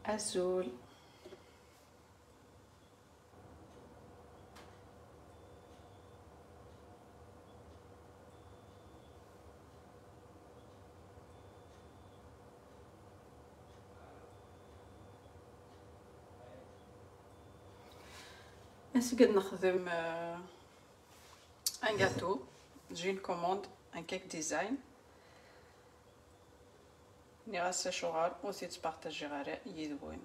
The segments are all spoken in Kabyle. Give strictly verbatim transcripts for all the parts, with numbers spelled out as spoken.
Azul. Ass-agi ad nexdem, euh, un gâteau. J'ai une commande, un cake design. Nniɣ-as acuɣer ur t-id-spartajiɣ ara yid-wen.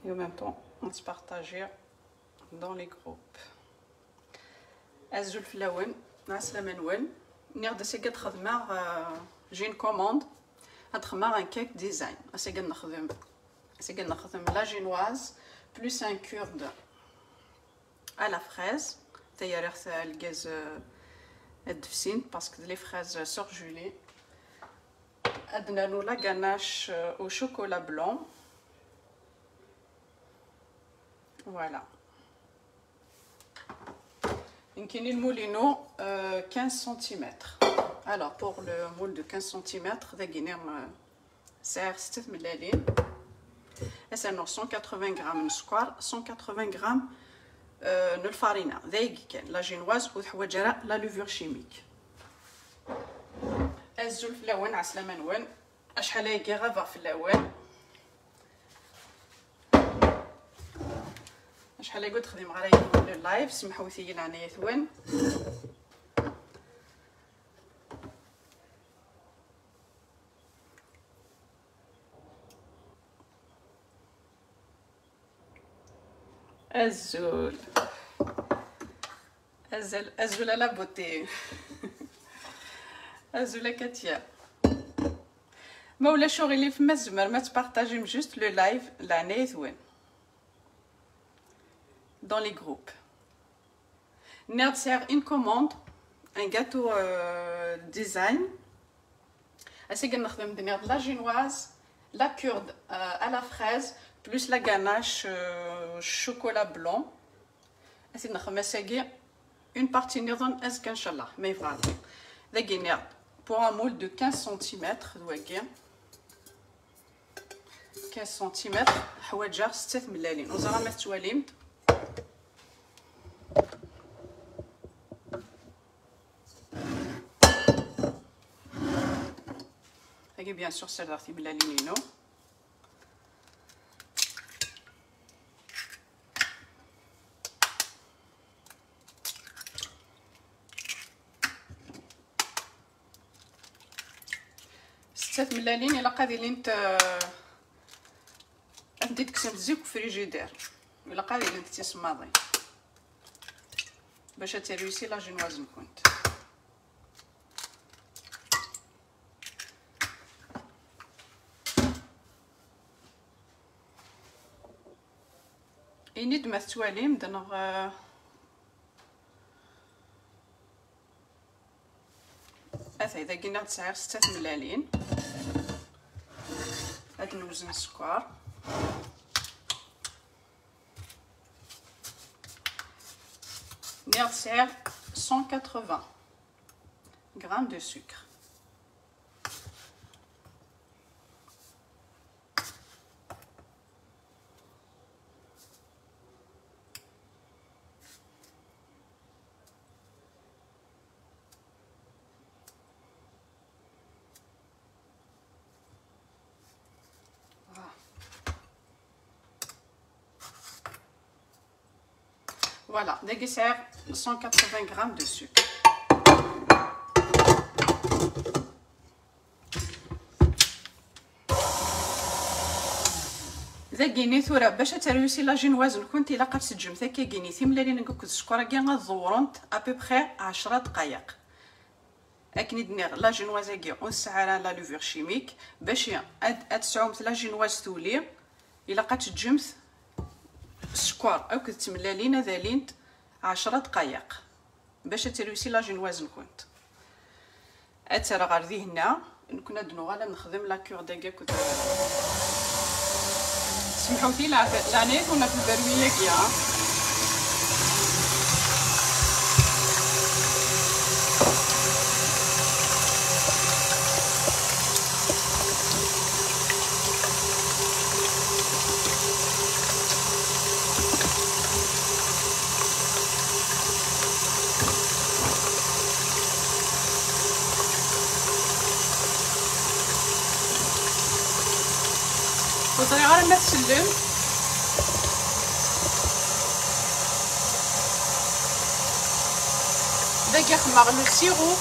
Et en même temps, ad tt-partajiɣ dans les groupes. Azul fell-awen, ɛeslama-nwen. Nniɣ-d ass-agi ad xedmeɣ, euh, j'ai une commande, ad xedmeɣ un cake design. Ass-agi ad nexdem, ass-agi ad nexdem la génoise plus un cure-dent à la fraise. Tayariɣt lgaz, euh, ad d-fsint parce que les fraises surgelées. Ad nernu la ganache, euh, au chocolat blanc. Voilà. Nekkini lmul-inu, euh, quinze centimètres. Alors, pour le moule de quinze centimètres, dagi, euh, sɛiɣ setta tmellalin. Ad s-rnuɣ cent quatre-vingts grammes n sskeṛ, cent quatre-vingts grammes, euh, n lfarina. D ayagi kan, la génoise ur teḥwaǧ ara la levure chimique. Azul fell-awen, ɛeslama-nwen. Acḥal ayagi ɣabeɣ fell-awen. Acḥal ayagi ur d-xdimeɣ ara yid-wen le live, semḥewt-iyi leɛnaya-twen. Azul. Azul, azul a la beauté. Azul a Katia. Ma ulac uɣilif, ma tzemrem ad tpartajim juste le live, leɛnaya-twen. Dans les groupes. Nniɣ-d sɛiɣ une commande, un gâteau, euh, design. Ass-agi ad nexdem, d-nniɣ-d, la génoise, la cure-dent, euh, à la fraise, plus la ganache, euh, chocolat blanc. Ad t-nexdem ass-agi, une partie nniḍen azekka, ncallah, ma yebɣa Rebbi. Dagi nniɣ-d, pour un moule de quinze centimètres, d wagi. Quinze centimètres, ḥwaǧeɣ setta tmellalin. Ur ẓriɣ ma tettwalim-d. Dagi, bien sûr, ssardeɣ timellalin-inu. Setta tmellalin ilaq ad ilint, euh, ad tent-id-tekksemt zik deg ufrijider. Ilaq ad ilint d tisemmaḍin bac ad terwisi la génoise-nkent. Ini-d ma tettwalim-d neɣ, euh, Atay, dagi nniɣ-d sɛiɣ setta tmellalin. Ad newzen sskeṛ. Nniɣ-d sɛiɣ cent quatre-vingts grammes de sucre. Voilà, dagi sɛiɣ cent quatre-vingts grammes de sucre. Dagini tura, bac ad terwisi la génoise-nkent, ilaq ad teǧǧemt akkagini timellalin akked sskeṛ-agi ad ḍewrent à peu près ɛecra dqayeq. Akken i d-nniɣ, la génoise-agi ur nesɛi ara la levure chimique. Bac ad, ad tesɛumt la génoise tuli, ilaq ad teǧǧemt sskeṛ akked tmellalin ad alint ɛecra dqayeq bac ad terwisi la génoise-nkent. Ad tt-rreɣ ɣer dihinna, nekkni ad nuɣal ad nexdem la cure-dent-agi akked, semḥewt-iyi leɛnaya-twen ɣef lberwi-agi, ha. Ur ẓriɣ ara ma tsellem. Dagi xemmeɣ le sirop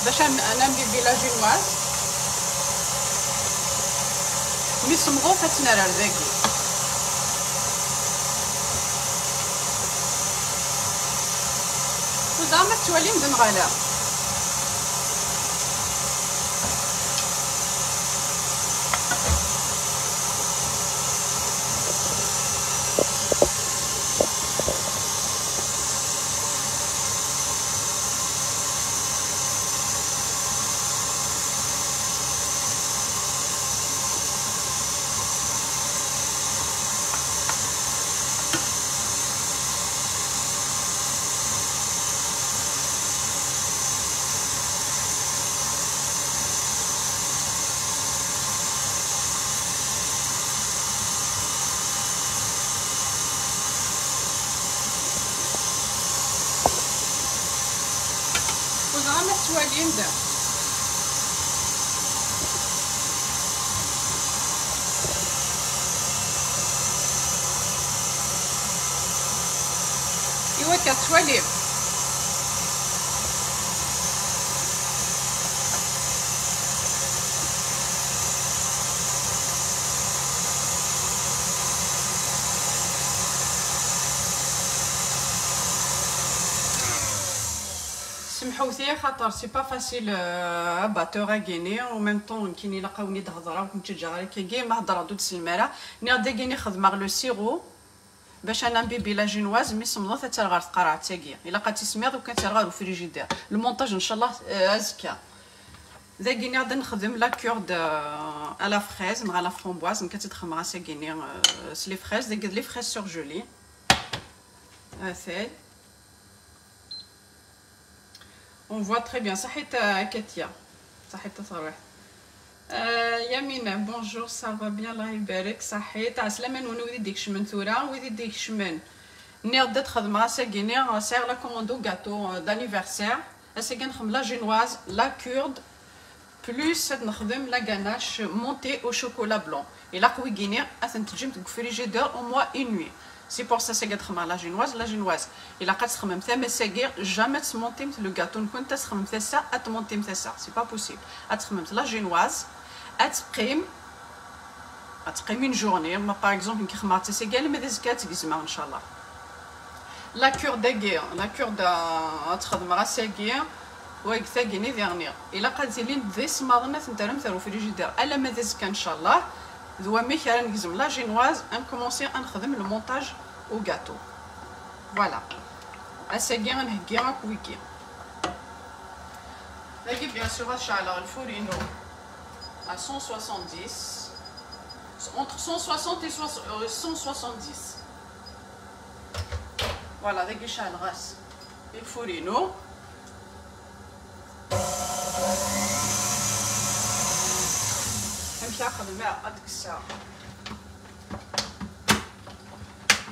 bac ad, ad imbibi la génoise. Mi semḍet ad tt-nerr ar dagi. Ur ẓriɣ ma tettwalim d neɣ ala. Ur ẓriɣ ma tettwalim da. Iwakken ad tettwalim. Semḥewt-iyi xaṭer c'est pas facile, euh, abatteur-agi-ni, en même temps nekkini ilaq-awen ad hedreɣ, ur ken-ttaǧǧaɣ ara akkagi, ma hedreɣ-d ur d-teslem ara. Nniɣ-d dagi-ni xedmeɣ le sirop bac ad imbibi la génoise, mi semḍet ad tt-rreɣ ɣer tqerɛet-agi. Ilaq ad tt-ismiḍ, ur ken-tt-rreɣ ɣer ufrijidar. Lmontaj ncallah, euh, azekka. Dagi-ni ad nexdem la cure de, euh, à la fraise neɣ à la framboise, nekk ad tt-id-xedmeɣ ass-agi-ni, euh, s les fraises, dagi d les fraises surgelées. Atay. On voit très bien. Saḥit, euh, Katia. Saḥit a tarwiḥt. Euh, Yamina, bonjour, ça va bien, Allah ibarek, saḥit. Ɛeslama-nwen wid i d-ikecmen tura, wid i d-ikecmen. Nniɣ-d ad xedmeɣ ass-agi-ni, sɛiɣ la commande au gâteau, euh, d'anniversaire. Ass-agi ad nexdem la génoise, la cure de, plus ad nexdem la ganache montée au chocolat blanc. Ilaq wigi-ni ad ten-teǧǧem deg ufrijidar au moins une nuit. C'est pour ça, ass-agi ad xedmeɣ la génoise. La génoise, ilaq ad txedmemt am ass-agi, jamais ad tmontimt le gâteau-nkent, ad txedmemt ass-a, ad tmontimt ass-a. C'est pas possible. Ad txedmemt la génoise, ad teqqim, ad teqqim une journée. Ma, par exemple, nekk xedmeɣ-tt ass-agi, alamma d azekka ad tt-gezmeɣ, ncallah. La cure dagi, la cure da, ad tt-xedmeɣ ass-agi, wagi tagi-nni diɣ-nni. Ilaq ad ilin d isemmaḍen ad ten-terremt ar ufrijidar alamma d azekka, ncallah. D wamek ara negzem la génoise, ad nkumunsi ad nexdem le montage au gâteau. Voilà. Ass-agi ad nheggi akk wigi. Dagi, bien sûr, ad ceɛleɣ lfur-inu à cent soixante-dix, entre cent soixante et soix-, euh, cent soixante-dix. Voilà, dagi ceɛleɣ-as lfur-inu. Amek ara xedmeɣ? Ad kkseɣ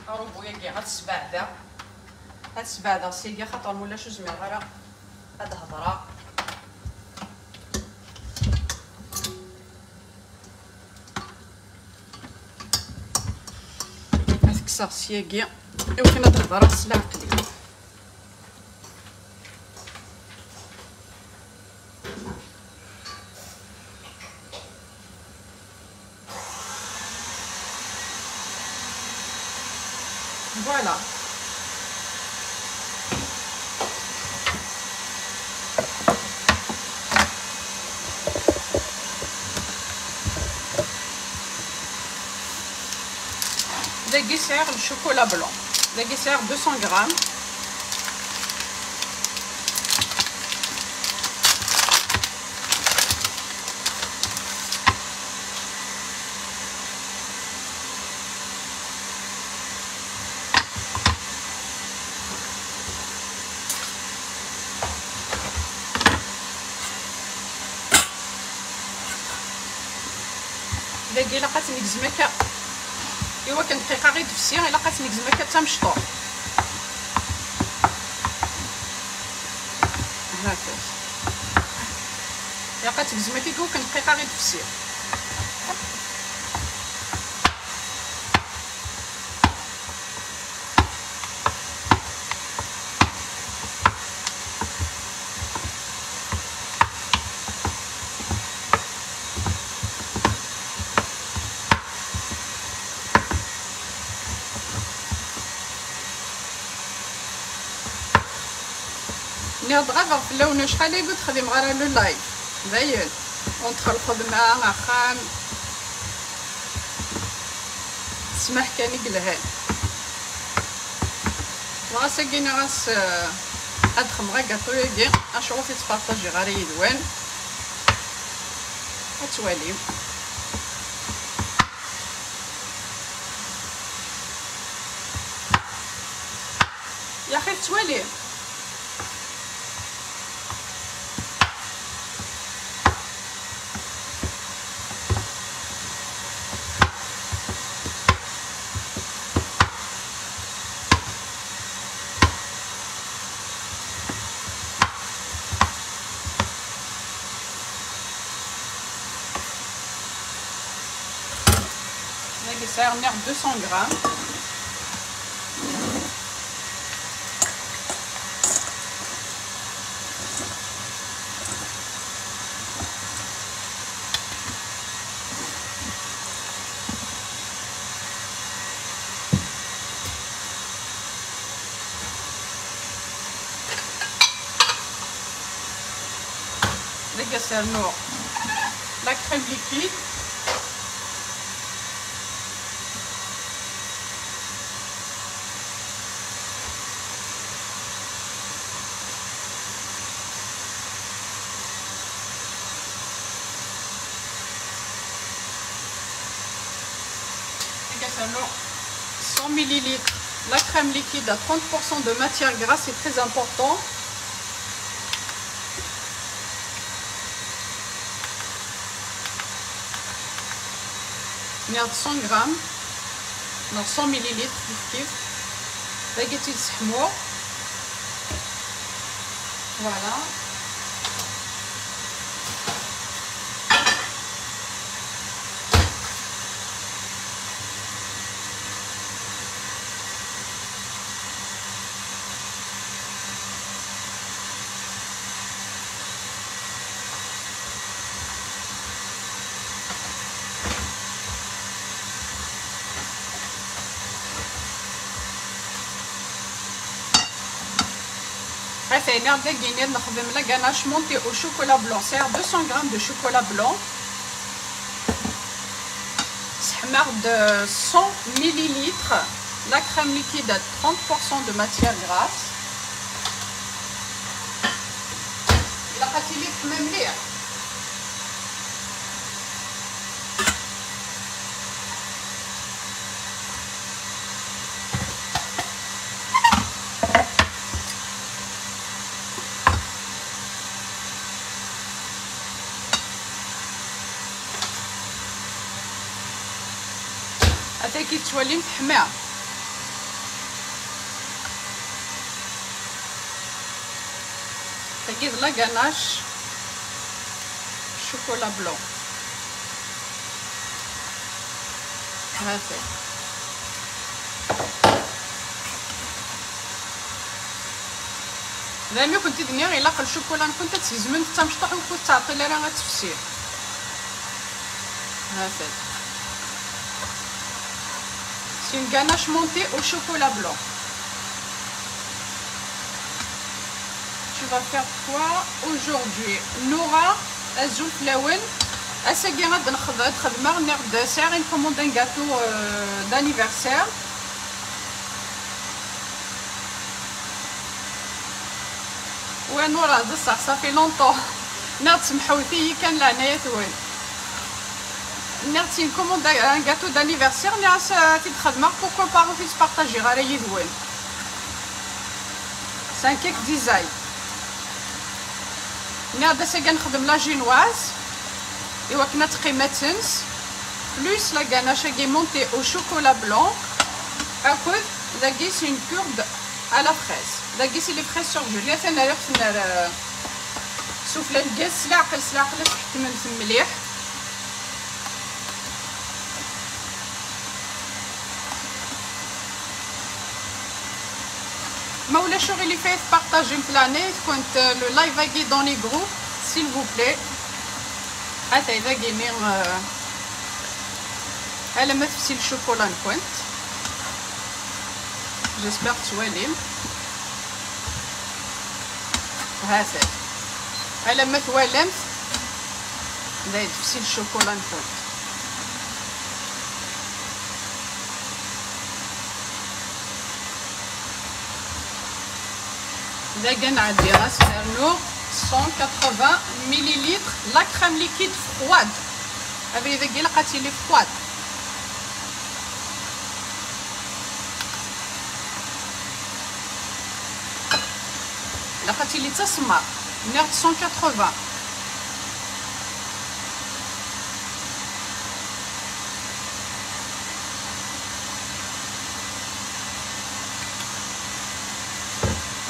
arubu-agi, ad t-sbeɛdeɣ. Ad t-sbeɛdeɣ syagi, xaṭer mulac ur zmireɣ ara ad hedreɣ. Ad t-kkseɣ syagi, iwakken ad hedreɣ s leɛqel-iw. Voilà. Dagi sɛiɣ le chocolat blanc. Dagi sɛiɣ deux cents grammes. Dagi ilaq ad tt-negzem akka. Iwakken dqiqa i d-tefsi, ilaq ad tt-negzem akka d tamecṭuḥt. Haka. Ilaq ad tt-negzem akka iwakken dqiqa i d-tefsi. Ad ɣabeɣ fell-awen acḥal ay ur d-xdimeɣ ara le live. Dayen, entre lxedma, axxam, ssmaḥ kan i yelhan. Dɣa ass-agi nniɣ-as, eh, ad xedmeɣ agaṭu-agi, acu ur t-ttpartajiɣ ara yid-wen. Ad twalim. Yaxi tettwalim. Dagi sɛiɣ nniɣ deux cents grammes. Dagi ad s-rnuɣ la crème liquide. Dagi ad s-rnuɣ cent millilitres la crème liquide à trente pour cent de matière grasse, c'est très important. Nniɣ-d cent grammes neɣ cent millilitres kif kif. Dagi ad tt-id-sseḥmuɣ. Voilà. Ata yenna-ɣ dagi nniɣ nexdem la ganache montée au chocolat blanc. Sɛiɣ deux cents grammes de chocolat blanc. Sseḥmaɣ-d cent millilitres la crème liquide à trente pour cent de matière grasse. Ilaq ad tili teḥma mliḥ. Ataki tettwalim teḥma. Tagi d la ganache chocolat blanc. Ha-t-a. D ayen i kent-id-nniɣ, ilaq lecukula-nkent ad tt-gezmemt d tamecṭuḥt, ur tettɛeṭṭil ara ad tefsi. Ha-t-a. C'est une ganache montée au chocolat blanc. Tu vas faire quoi aujourd'hui? Nora, azul fell-awen. Ass-agi ad nexd-, ad xedmeɣ, nniɣ-d sɛiɣ une commande un gâteau, euh, d'anniversaire. Wa Nora, d ṣṣeḥ, ça fait longtemps. Nniɣ-d semḥewt-iyi kan, leɛnaya-twen. Nniɣ-d c'est une commande, un gâteau d'anniversaire, nniɣ-as ad t-id-xedmeɣ, pourquoi pas ur t-id-spartajiɣ ara yid-wen. C'est un cake design. Nniɣ-d ass-agi ad nexdem la génoise, i wakken ad teqqim ad tens, plus la ganache-agi montée au chocolat blanc, akked dagi c'est une cure à la fraise. Dagi c'est les fraises surgelées, atan rriɣ-ten ar, euh, sufella n lgaz, s leɛqel, s leɛqel ad tḥekmemt mliḥ. Ma ulac aɣilif, ad tpartajimt leɛnaya-tkent, euh, le live-agi dans les groupes, s'il vous plaît. Atay dagi-nni, euh, alamma tefsi lecukula-nkent. J'espère tettwalim. Ha-t-at. Alamma twalamt, la tefsi ccukula-nkent. Dagi ad nɛeddi ad s-nernu cent quatre-vingts millilitres la crème liquide froide. Abrid-agi ilaq ad tili froide. Ilaq ad tili d tasemmaḍt. Nniɣ-d cent quatre-vingts.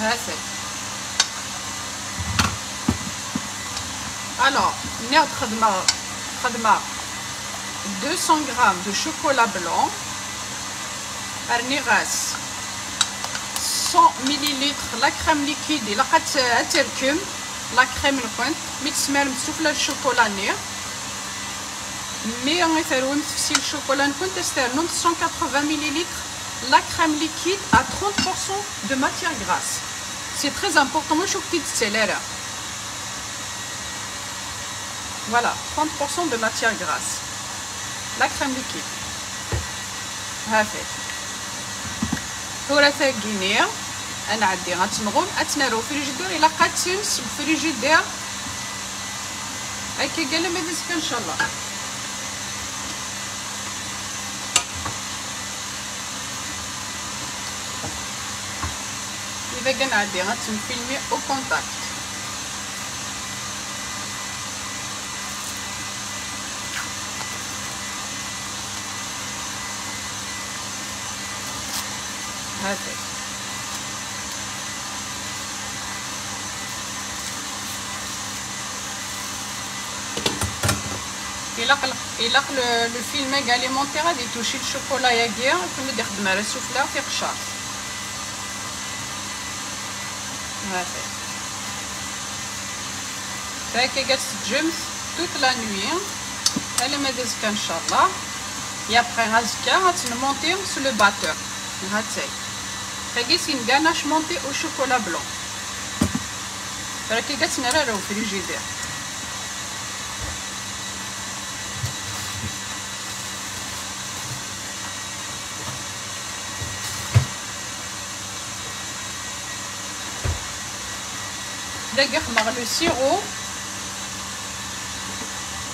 Ha-t-at. Alors, nniɣ-d xedmeɣ, xedmeɣ deux cents grammes de chocolat blanc. Rniɣ-as cent millilitres la crème liquide, ilaq ad t-, ad terkem la crème-nkent. Mi tesmarem sufella n ccukula-nni, mi i terwem tefsi n ccukula-nkent, ad s-ternumt cent quatre-vingts millilitres la crème liquide à trente pour cent de matière grasse. C'est très important, ur k-id-tettali ara. Voilà, trente pour cent de matière grasse. La crème liquide. Ha-t-at. Tura tagi-nni, ad nɛeddi ad tt-nɣum, ad tt-nerr au frigidaire, ilaq ad tens deg frigidaire. Akka alamma d azekka, ncallah. Iba kan ɛeddi ad temfilmi au contact. Ha-t-at. Ilaq, ilaq le, le film alimentaire ad itouchi le chocolat-agi, akken ur d-ixeddem ara sufella tiqeccaṛt. Ha-t-at. Akka ad teǧǧemt toute la nuit, alamma d azekka, ncallah. Et après azekka, ad tt-nmonti sur le batteur. Ha-tt-ay. Tagi, c'est une ganache montée au chocolat blanc. Tura akka ad tt-nerr au frigidaire. Dagi xedmeɣ le sirop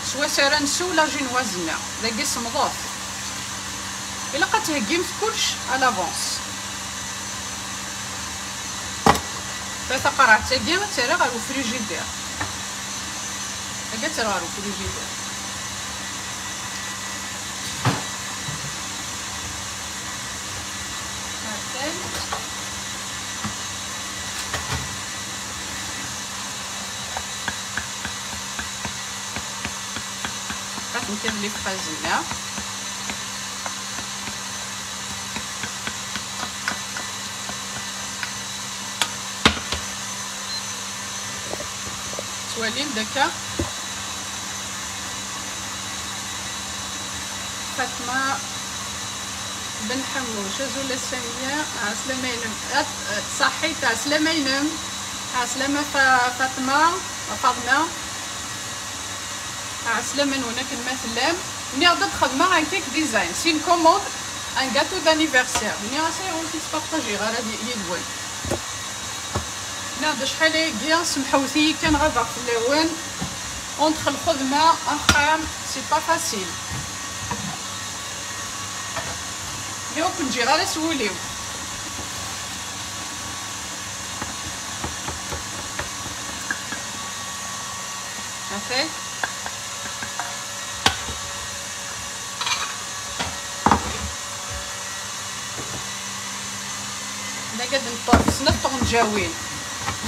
s wacu ara nsew la génoise-nni. Dagi semmḍeɣ-t. Ilaq ad theggimt kullec à l'avance. Ta taqerɛet-agi ad tt-rreɣ ɣer ufrijidir. Agi ad tt-rreɣ ɣer ufrijidir. Atay. Ad ten-kad les fraises-nni. Tettwalim d akka. Fatma Ben Ḥemmuc, azul a Samiya, ɛeslama-inem. At, at, ṣaḥit, ɛeslama-inem. Ɛeslama Fa-, Fatma, Faḍma. Ɛeslama-nwen akken ma tellam. Nniɣ-d ad xedmeɣ un cake design. C'est une commande, un gâteau d'anniversaire. Nniɣ-as ayɣer ur t-ttpartajiɣ ara di, yid-wen. Nniɣ-d acḥal ayagi, semḥewt-iyi kan ɣabeɣ fell-awen. Entre lxedma, axxam, c'est pas facile. Mais ur ken-ǧǧiɣ ara s wul-iw. Atay. Dagi ad nṭerf snat tɣenǧawin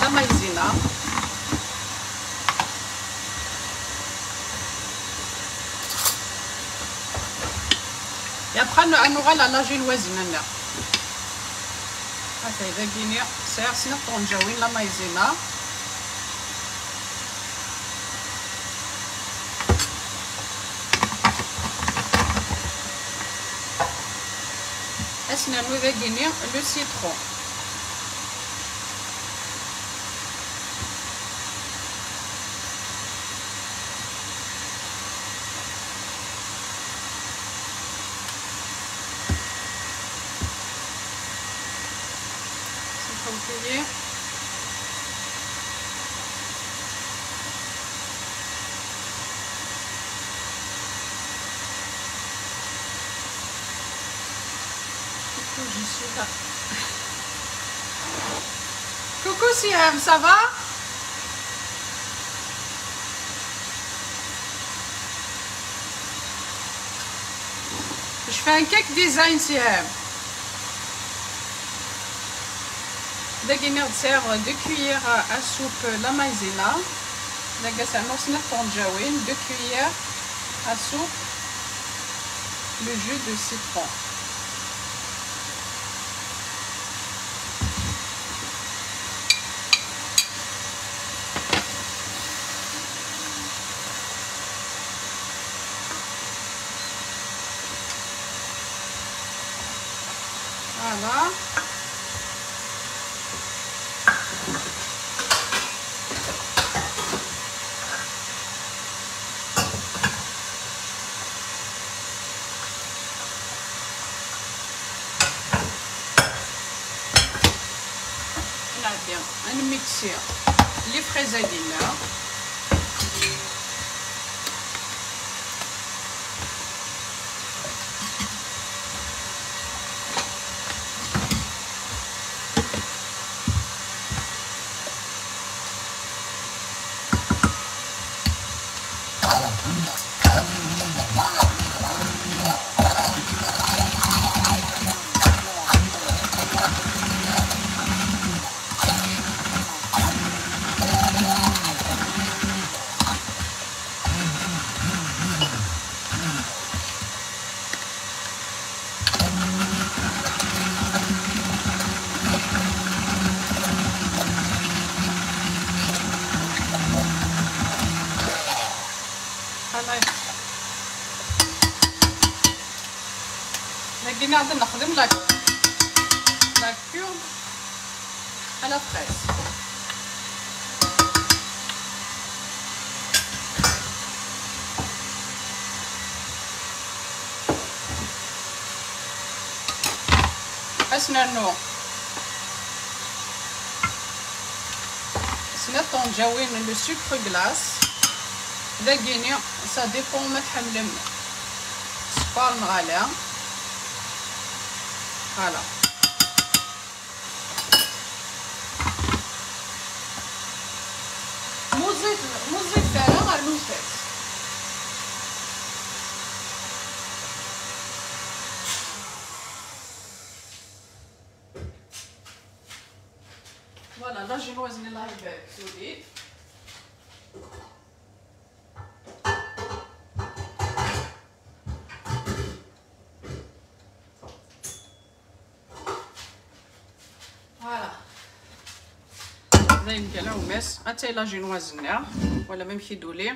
la maïzena. Et après, ad nuɣal à la génoise-nneɣ. Atay dagi-ni, sɛiɣ snat tɣenǧawin la maïzena. Ad s-nernu dagi-ni le citron. Voyez. Coucou, je suis là. Coucou Siam, ça va? Je fais un cake design, Siam. Dagi nniɣ-d sɛiɣ deux cuillères à soupe la maïzena. Dagi sɛiɣ snat tɣenǧawin, deux cuillères à soupe le jus de citron. Voilà. Nɛeddi ad nmiksi les fraises-agi-nneɣ. Voilà. Dagi nniɣ-d nexdem la, la cube à la fraise. Ad s-nernu snat tɣenǧawin n le sucre glace. Dagini, ça dépend ma tḥemmlem sskeṛ neɣ ala. Voilà. Mu ẓid, mu ẓidet ara, rnut-as. Voilà, la génoise n lɛibad tuli. Voilà. Dayen kan, a Umas, attay la génoise-nneɣ, wala même qui douli.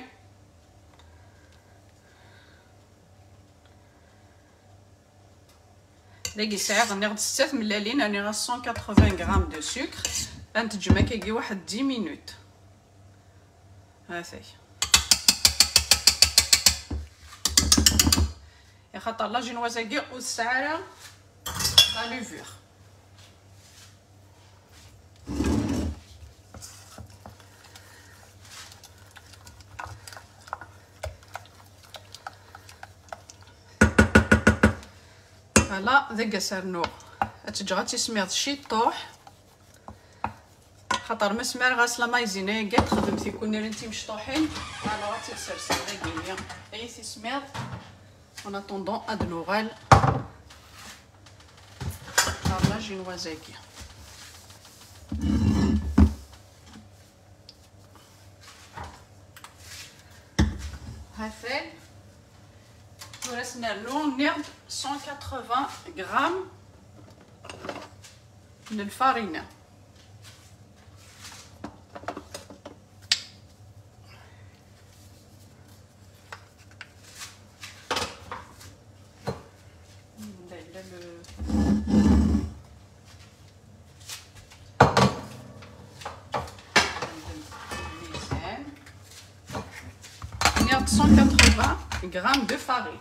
Dagi sɛiɣ, nniɣ-d setta tmellalin, rniɣ-as cent quatre-vingts grammes de sucre. Ad nteǧǧem akkagi waḥed dix minutes. Hatay. Axaṭer la génoise-agi ur tesɛi ara la levure. Voilà, dagi ad s-rnuɣ. Ad tt-ǧǧeɣ ad tismiḍ ciṭuḥ. Xaṭer ma smireɣ-as la maïzena-agi, ad texdem tikunirin timecṭuḥin. Alors, ad tt-id-serseɣ dagi-nni ay tismiḍ. En attendant, ad nuɣal ɣer la génoise-agi. Hatay. Tura ad s-nernu, nniɣ-d, cent quatre-vingts grammes n lfarina. Nniɣ-d cent quatre-vingts grammes de farine.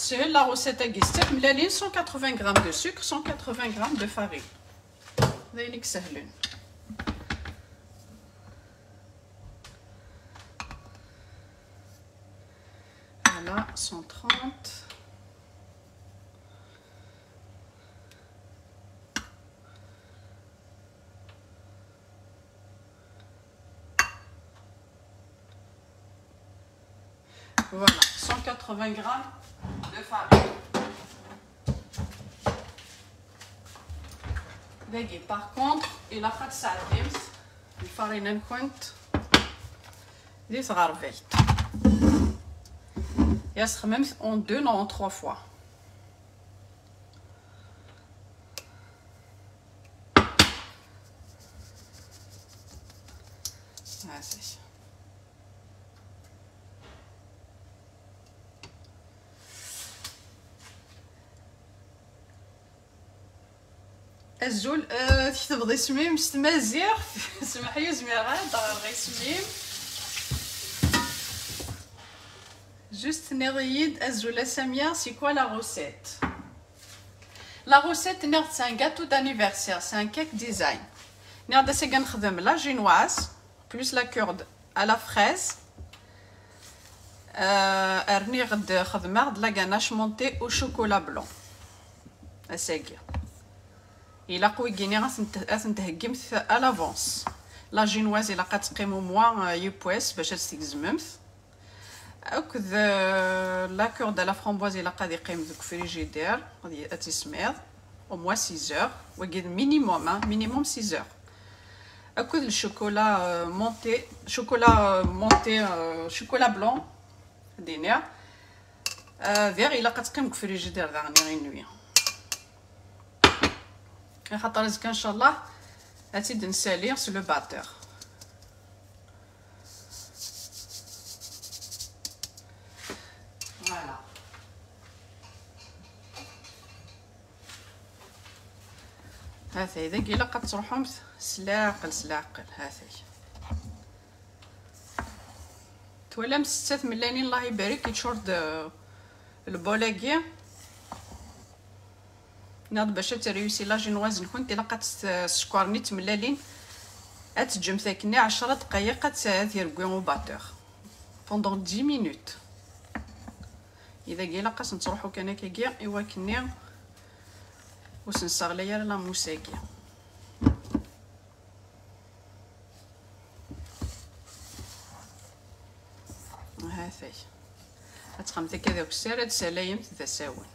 Teshel la recette-agi, s tmellalin, cent quatre-vingts grammes de sucre, cent quatre-vingts grammes de farine. D ayen i isehlen. Voilà, cent trente. Voilà, cent quatre-vingts grammes de farine. Dagi, par contre, ilaq ad tesɛeddimt lfarina-nkent di tɣerbalt. Ad txemmemt en deux neɣ en trois fois. Ah, c'est ça. Azul, euh, tketbeḍ isem-im s tmaziɣt. Semmeḥ-iyi, ur zmireɣ ara ad ɣreɣ isem-im. Juste tenniḍ-iyi-d, azul a Samia, c'est quoi la recette? La recette, tenniḍ-d, c'est un gâteau d'anniversaire, c'est un cake design. Tenniḍ-d ass-agi ad nexdem la génoise, plus la cure à la fraise. Euh, rniɣ-d, xedmeɣ-d la ganache menthe au chocolat blanc. Ass-agi. Ilaq wigi-nni ad ten-, ad ten-theggimt à l'avance. La génoise ilaq ad teqqim au moins, euh, yiwwas bac ad tt-tgezmemt. Akked, euh, la cure de la framboise ilaq ad iqqim deg frigidaire, ad y-, ad tismiḍ au moins six heures. Wagi d minimum, hein, minimum six heures. Akked le chocolat, euh, menthe, chocolat, euh, menthe, euh, chocolat blanc, ad iniɣ. Euh, diɣ ilaq ad teqqim deg frigidaire daɣen une nuit. Axaṭer azekka, inchallah, ad tt-id-nsali s le batteur. Voilà. Ha-t-ay, dagi ilaq ad truḥemt s leɛqel, s leɛqel. Ha-t-ay. Twalam setta tmellanin, Allah ibarek, yeččur-d, euh, lbol-agi. Nniɣ-d bac ad tréussi la génoise-nkent, ilaq ad tt-, ssekren i tmellalin. Ad teǧǧemt akken i ɛecra dqayeq ad tt-, ad yerwi au batteur. Pendant dix minutes. I dagi ilaq ad sen-ttruḥu kan akkagi, i wakken-nni ur sen-sseɣlay ara la mousse-agi. Ha-t-ay. Ad txemt akka d akessar, ad tsalayemt d asawen.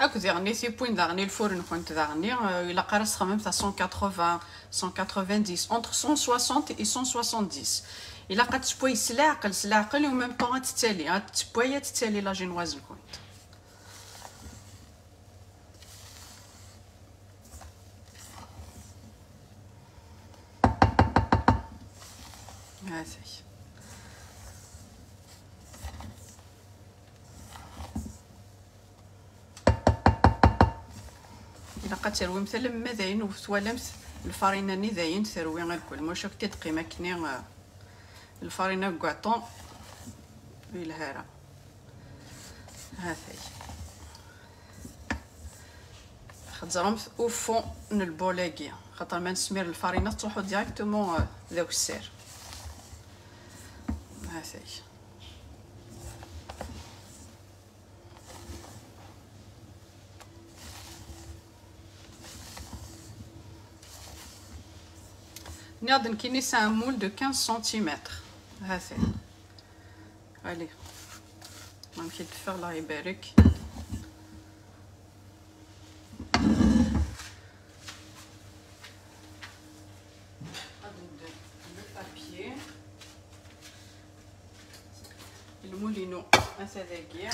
Akk diɣen i tiwwin daɣen i lfur-nkent daɣen, euh, ilaq ara s-txemmemt à cent quatre-vingts, cent quatre-vingt-dix, entre cent soixante et cent soixante-dix. Ilaq ad tewway s leɛqel, s leɛqel, et en même temps ad tettali, ad tewway, ad tettali la génoise-nkent. Ha-t-ay. Ilaq ad terwimt alamma d ayen ur twalamt lfarina-nni d ayen terwi irkel. Maca akk teqqim akken, eh, lfarina n ugaṭu ur yelha ara. Ha-t-ay. Xeẓẓremt au fond n lbol-agi, xaṭer ma nesmir lfarina tettruḥu directement, eh, d akessar. Ha-t-ay. Nniɣ-d nekkini c'est un moule de quinze centimètres. Ha-t-ay. Allez. Amek i d-teffeɣ, Allah ibarek. Ad d-, le papier. Lmul-inu ata dagi.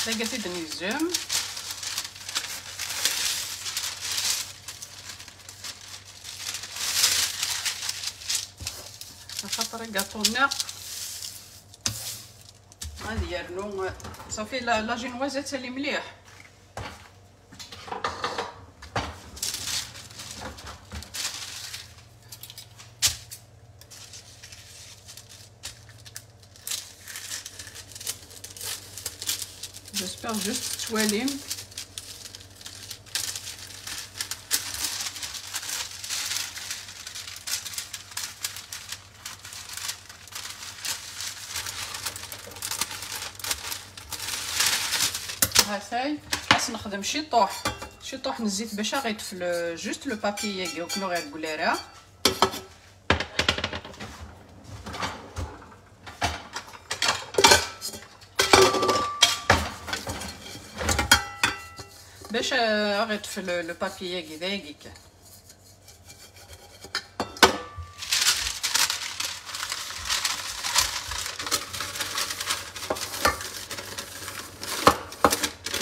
Dagi ad t-id-nizem. Axaṭer agaṭu-nneɣ ad yernu, ṣafi, la, la génoise ad tali mliḥ. J'espère juste tettwalim. Hatay, ad s-nexdem ciṭuḥ, ciṭuḥ n zzit bac ad ɣ-iṭṭef le, juste le papier-agi, ur ken-ireggel ara. Bac, euh, ad ɣ-iṭṭef le, le papier-agi, d ayagi kan.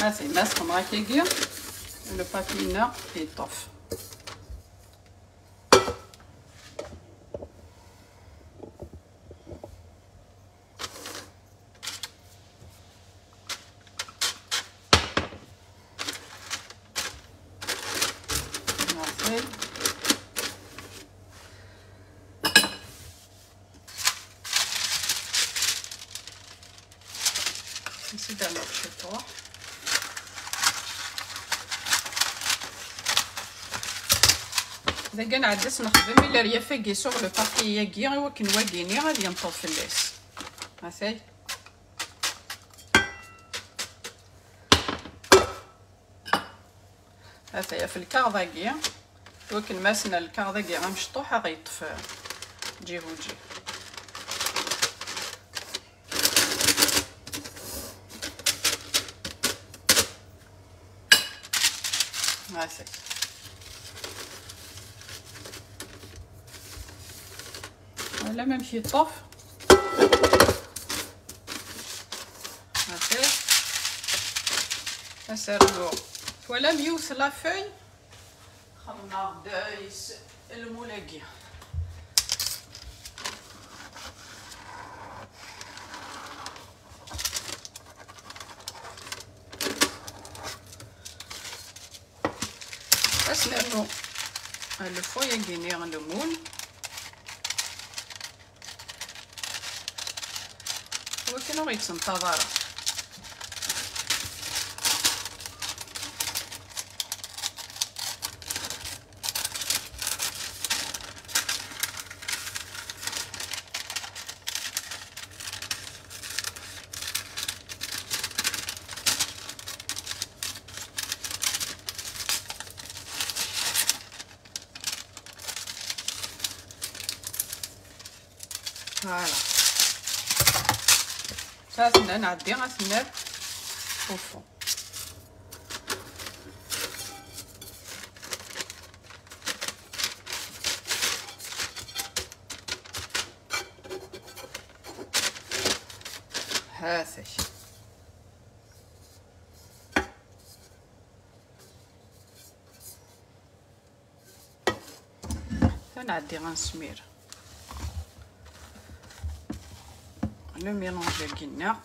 Ati, ma sxemɣ akkagi, le papier-nneɣ yeṭṭef. Merci. Nsider ciṭuḥ. Dagi ad nɛeddi ad s-nexdem ileryaf-agi sur le papier-agi, i wakken wagini ad yenṭeḍ fell-as. Atay. Ataya f lkaɣeḍ-agi, i wakken ma s-nerr lkaɣeḍ-agi amecṭuḥ, ad ɣ-yeṭṭef ǧihuǧi. Ataya. Voilà, amek yeṭṭef. Ataya. Ad s-rnuɣ. Twalam yiwet la feuille? Xedmeɣ-d, euh, yes-, lmul-agi. Ad s-nernu le fond-agi-nni n lmul. Wakken ur yettenṭaḍ ara. Voilà. Ça, ad nɛeddi, ad nerr au fond. هاتي. Ad nɛeddi ad nesmir le mélange-agi-nneɣ.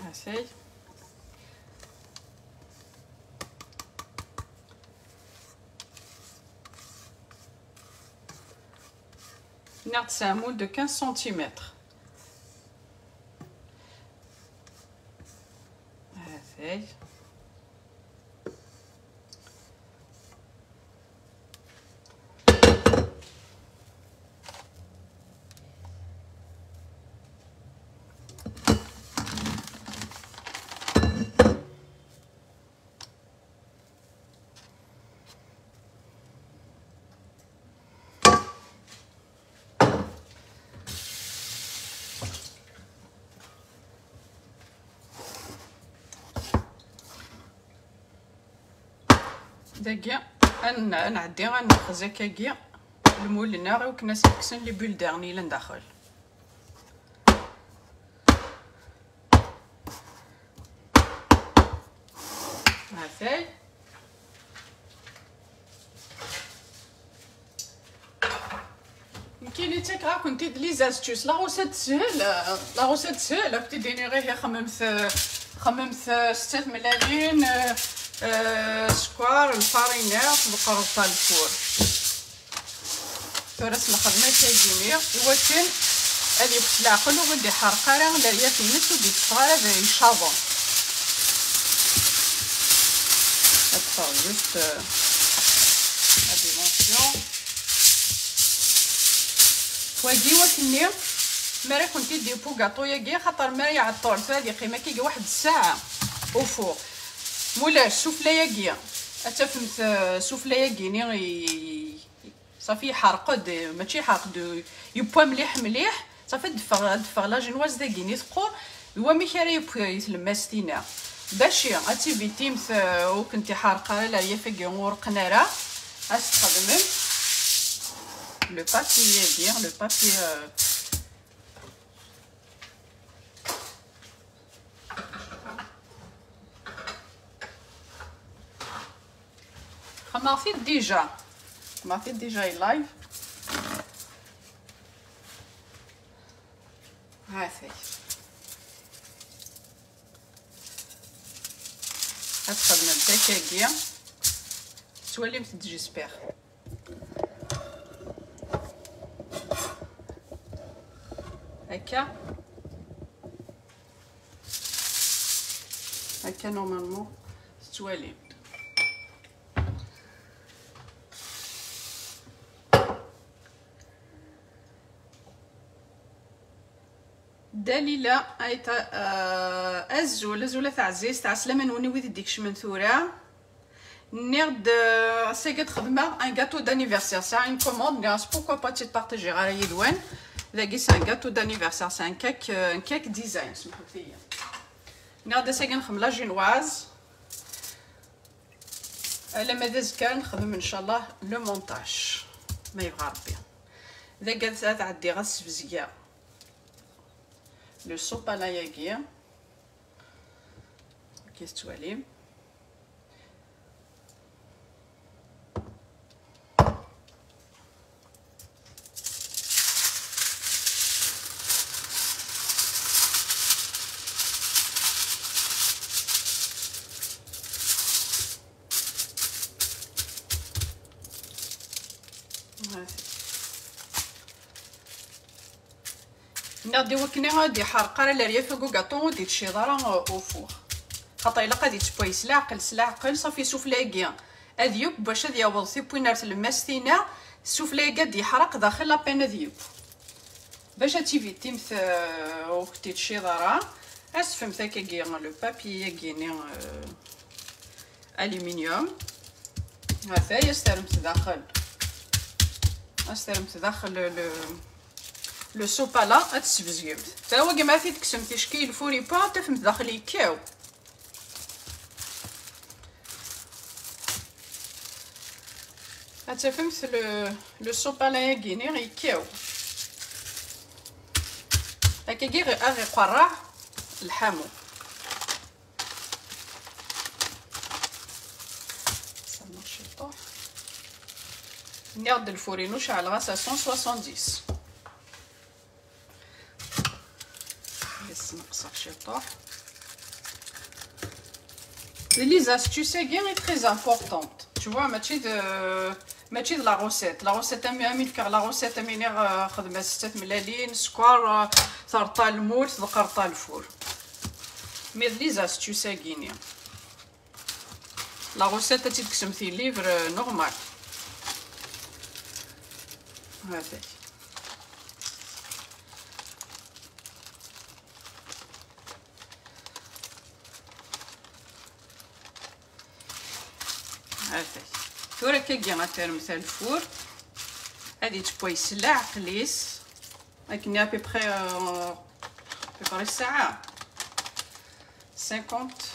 هاتي. ناخد سامون de quinze centimètres. هاتي. Dagi, ad n-, ad nɛeddi, ad nexzak-agi lmul-nneɣ i wakken ad s-kksen les bulles d'air-nni yellan daxel. Hatay. Nekkini ttakeɣ-akent-id les astuces. La recette teshel, la recette teshel, ad k-id-iniɣ ihi, xemmemt, xemmemt s tmellalin, eh, eh, sskeṛ, lfarina, tḍeqqreḍ-t ɣer lfur. Tura s lxedma-agi-nni, i wakken ad yewwet leɛqel ur d-iḥerq ara leryaf-nnes, ur d-itteffeɣ ara d icaḍen. Ad ṭṭfeɣ juste, euh, la dimension. Wagi, wakken-nni, mi ara kent-id-yewwi ugaṭu-yagi, axaṭer mi ara iɛeṭṭel, tura ad yeqqim akkagi waḥed ssaɛa ufuq. Mulac, sufla-yagi, ad tafemt, euh, sufla-yagi-nni i, Safi, iḥerq-d, mačči iḥerq-d, yewwa mliḥ mliḥ. Safi, ad d-teffeɣ, ad d-teffeɣ la génoise dagi-nni teqqur. D wamek ara yewwi i tlemmast-ina. Bac ad tivitimt, euh, ur kent-iḥerq ara leryaf-agi ur qqen ara. Ad s-txedmem le papier-agi, le papier, euh, Xedmeɣ-t-id déjà. Xedmeɣ-t-id déjà i live. Ha-t-ay. Ad txedmemt akkagi. Tettwalimt-d, j'espère. Akka. Akka, normalement, tettwalim. Dalila, ay ta-, euh, azul, azul a taɛzizt, ɛeslama-nwen i wid i d-ikecmen tura. Nniɣ-d, euh, ass-agi ad xedmeɣ un gâteau d'anniversaire, sɛiɣ une commande, nniɣ-as pourquoi pas tt-id-partager ara yid-wen. Dagi, c'est un gâteau d'anniversaire, c'est un cake, euh, un cake design, semḥet-iyi. Nniɣ-d ass-agi nxedm la génoise. Alamma d azekka nexdem, ncallah, le montage, ma yebɣa Rebbi. Dagi ad, ad ɛeddiɣ ad sbezgeɣ le sopalin-agi. Akken tettwalim. Nniɣ-d i wakken ad d-iḥerq ara leryaf n ugaṭu, ur d-ittciḍ ara, uh, ufuɣ. Xaṭer ilaq ad ittewway s leɛqel, s leɛqel, safi sufla-agi ad yeww, bac ad yaweḍ tiwwin ar tlemmast-ina, sufla-agi ad d-yeḥreq daxel, apen ad yeww. Bac ad tivitimt, uh, ur k-t-ittciḍ ara, ad s-tfemt akkagi, le papier-agi-ni, uh, aluminium. Ha-t-ay, ad s-terremt daxel. Ad s-terremt daxel le, le, le sopalin, ad t-tesbezgemt. Ta wagi ma ad t-id-tekksemt ticki, le four i wwa, ad tafemt daxel yekkaw. Ad tafemt le, le sopalin-agi-ni yekkaw. Akkagi ɣ-, ad ɣ-iqerreɛ lḥamu. Ça marche pas. Nniɣ-d lfur-inu ceɛleɣ-as à cent soixante-dix. Ad sneqseɣ ciṭuḥ. Les astuces-agi est très importante. Tu vois, mačči d, mačči d la recette. La recette, am, am i d-fkiɣ la recette, am i niɣ, euh, xedm-as setta tmellalin, sskeṛ, euh, terṭa lmul, tḍeqqer-ṭa lfur. Mais d les astuces-agi-ni. La recette ad tt-id-tekksemt i livre, euh, normal. Ha-t-ay. Ha-t-ay. Tura akkagi ad terremt ar lfur. Ad ittewway s leɛqel-is. Akken à peu près, euh, à peu près ssaɛa. Cinquante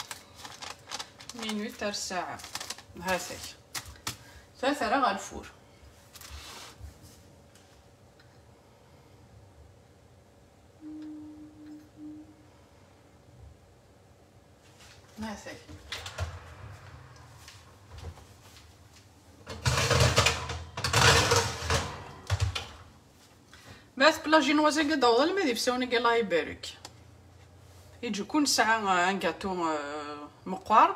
minutes ar ssaɛa. Ha-t-ay. Tura terra ɣer lfur. Atay. Ma tpla jinoise-agi d awḍel, ma d ifsawen-agi, Allah ibarek. Iǧu kun nesɛa, euh, un gâteau, euh, meqqar,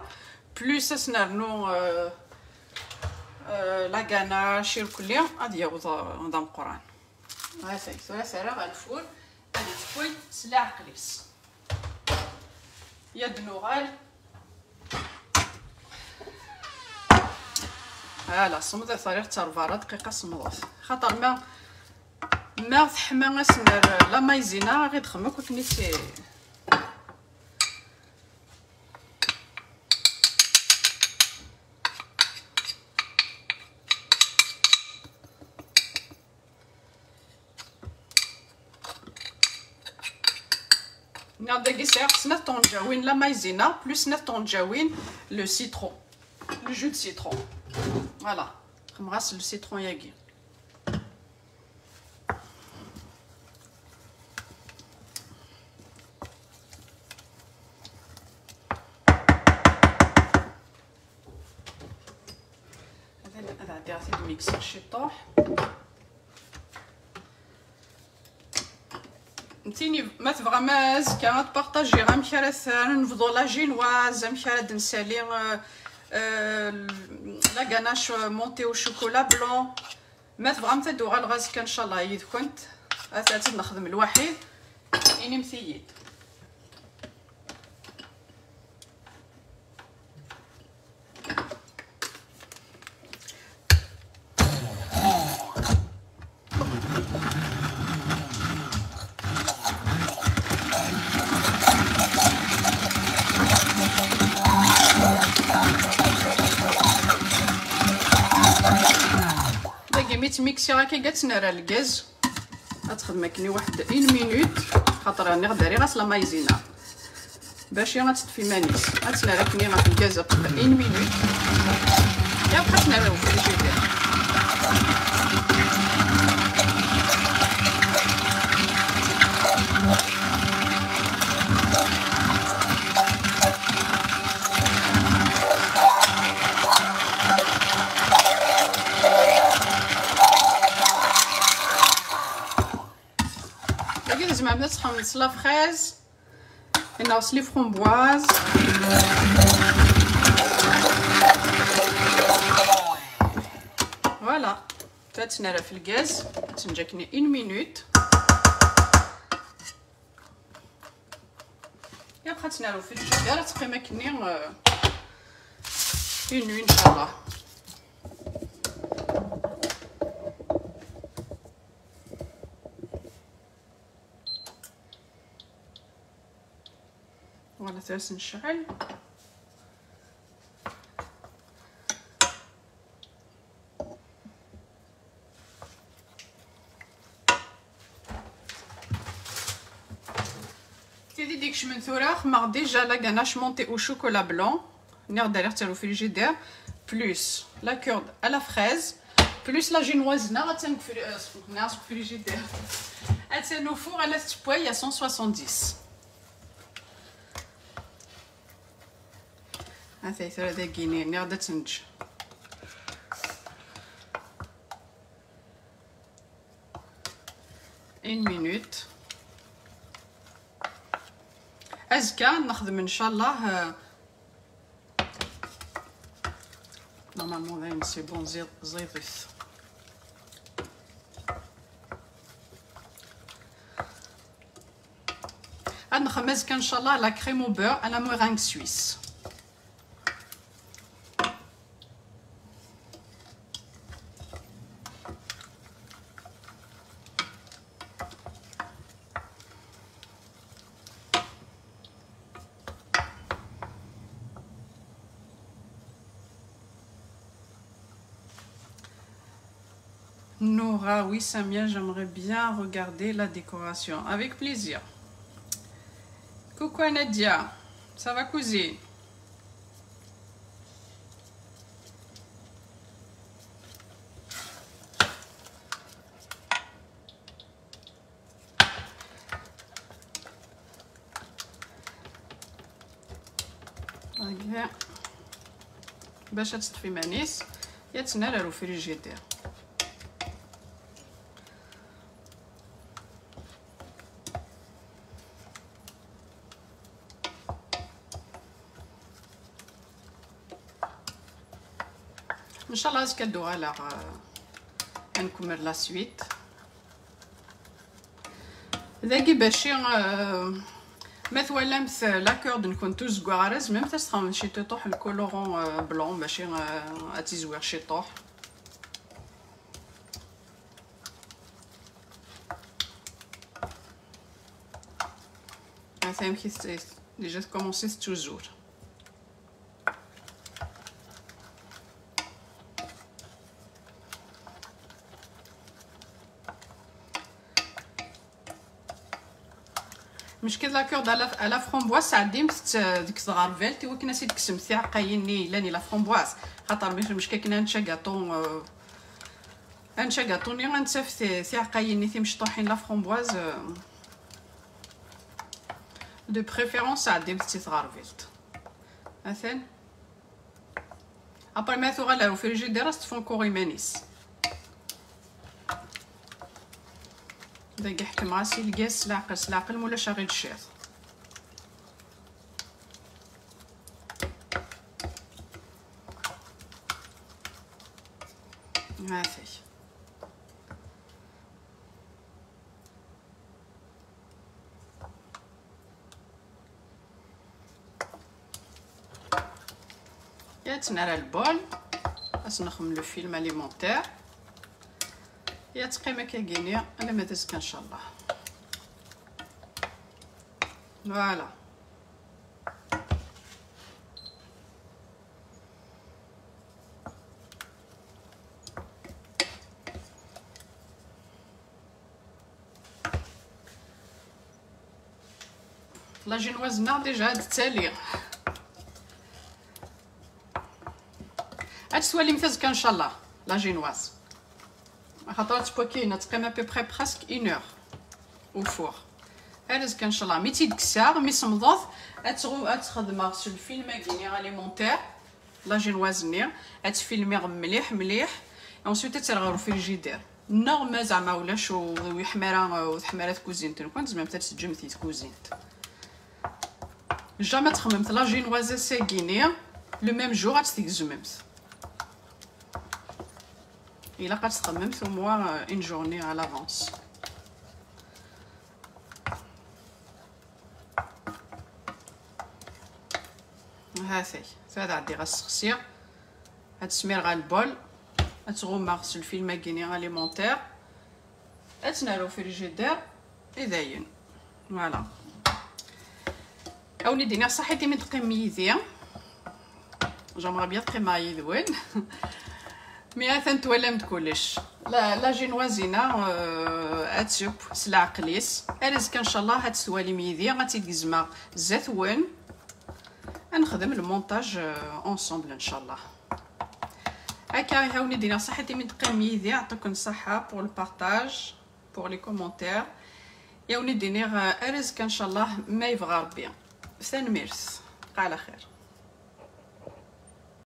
plus ad s-nernu, euh, euh, la ganache irkelli, ad yaweḍ, euh, d ameqqran. Atay, tura terra ɣer lfur, ad yettfuy s leɛqel-is. Ad nuɣal. Ala, semḍet, rriɣ-tt ar berra dqiqa, semḍet. Xaṭer ma, ma teḥma, ad s-nerr la maïzena, ad ɣ-id-xdem akk akken i tt-, Nniɣ dagi sɛiɣ snat ṭunǧawin la maïzena plus snat ṭunǧawin le citron, le jus de citron. Voilà, xemɣas le citron-yagi. Ad ɛeddiɣ ad t-id-mikseɣ ciṭuḥ. Ntini, ma tebɣam azekka ad partagiɣ amek ara t-, ara nebḍu la génoise, amek ara d-nsali, euh, euh, la ganache montée au chocolat blanc. Ma tebɣamt ad uɣaleɣ azekka, ncallah, yid-kent, ad, ad tt-nexdem lwaḥid, inimt-iyi-d. Dagi mi tt-miksiɣ akka, ad tt-nerr ar lgaz. Ad texdem akken i waḥed une minute, xaṭer rniɣ dariɣ-as la maïzena. Bac ad teṭṭef iman-is. Ad tt-nerr akken ɣef lgaz aṭṭef une minute. Et après ad tt-nerr au frigidaire. Dagi tzemrem ad txedmem s la fraise. Neɣ s les framboises. Voilà. Ad tt-nerr ɣef lgaz, ad tt-neǧǧ akken une minute. Et après ad tt-nerr au frigidaire, ad teqqim akken, euh, une nuit, ncallah. Voilà, tura ad tt-necɛel. Tidi d-ikecmen tura, xedmeɣ déjà la ganache montée au chocolat blanc. Nniɣ-d rriɣ-tt au frigidaire, plus la cure à la fraise, plus la génoise-nneɣ, attan deg fri-, euh, seg frigidaire. Attan au four, elle est à cent soixante-dix. Atay tura dagi-ni, nniɣ-d ad tt-neǧǧ une minute. Azekka ad nexdem, ncallah, euh, normalement, dayen, c'est bon, ẓid-, ẓidet. Ad nexdem azekka, ncallah, la crème au beurre à la meringue suisse. Nora, oui, Samia, j'aimerais bien regarder la décoration. Avec plaisir. Coucou à Nadia. Ça va, cousine ? Bac ad teṭṭef iman-is, ad tt-nerr ar ufrijidir. Ncallah azekka ad d-uɣaleɣ, euh, ad nkemmel la suite. Dagi baci, euh, ma twalamt la corde-nkent ur zeggaɣ ara, tzemremt ad s-txedmemt ciṭuḥ le colorant, euh, blanc, baci, euh, ad tizwiɣ ciṭuḥ. Ata amek i t-, déjà tkumunsi tettuzur. Meckud la corde à la, à la framboise, sɛeddimt-tt deg tɣerbalt i wakken ad s-id-tekksemt tiɛeqqayin-nni yellan i la framboise. Xaṭer mi, meckud akken ad nečč agaṭu, euh, ad nečč agaṭu-nni, ad nettaf ti-, tiɛeqqayin-nni timecṭuḥin la framboise, euh, de préférence sɛeddimt-tt i tɣerbalt. Atan. Après ma tuɣal ar ufrijidir, ad s-tfunkuɣ iman-is. Dagi ḥekmeɣ-as i lgaz s leɛqel, s leɛqel, mulac aɣ-id ciṭ. Hatay. Ad tt-nerr ar lbol, ad s-nexdem le film alimentaire. Ad teqqim akkagini alamma d azekka ncallah. Voilà. La génoise-nneɣ déjà ad d-tali. Ad tt-twalimt azekka ncallah, la génoise. Axaṭer ad twakin, ad teqqim à peu près presque une heure au four. Ar azekka ncallah. Mi tt-id-kkseɣ, mi semmḍeɣ, ad tɣu-, ad tt-xedmeɣ s lfilm-agi-nni alimentaire. La génoise-nni, ad tt-filmiɣ mliḥ, mliḥ. Et ensuite, ad tt-rreɣ ɣer ufrijidir. Neɣ ma zeɛma ulac, ur, ur yeḥma ara, ur teḥma ara tkuzint-nkent, tzemremt ad tt-teǧǧemt di tkuzint. Jamais ad txedmemt la génoise ass-agi-nni, le même jour ad tt-tgezmemt. Ilaq ad tt-txedmemt au moins, euh, une journée à l'avance. Hatay, tura ad ɛeddiɣ ad ssexsiɣ. Ad tt-smireɣ ɣer lbol. Ad tt-ɣummeɣ s lfilm-agi-nni alimentaire. Ad tt-nerr au frigidaire. I dayen. Voilà. Ad wen-id-iniɣ ṣaḥit imi d-teqqimem yid-i. J'aimerais bien qqimeɣ yid-wen. Mi atan twalam-d kullec. La, la génoise-ina, euh, ad tt-yeww s leɛqel-is. Ar azekka, ncallah, ad tt-twalim yid-i, ad tt-id-gezmeɣ zdat-wen. Ad nexdem le montage, euh, ensemble, ncallah. Akka, ad wen-id-iniɣ ṣaḥit imi d-teqqimem yid-i, yeɛṭikum ṣṣeḥḥa pour le partage, pour les commentaires. Ad wen-id-iniɣ, euh, ar azekka, ncallah, ma yebɣa Rebbi. Tanemmirt. Bqa ɛla xir.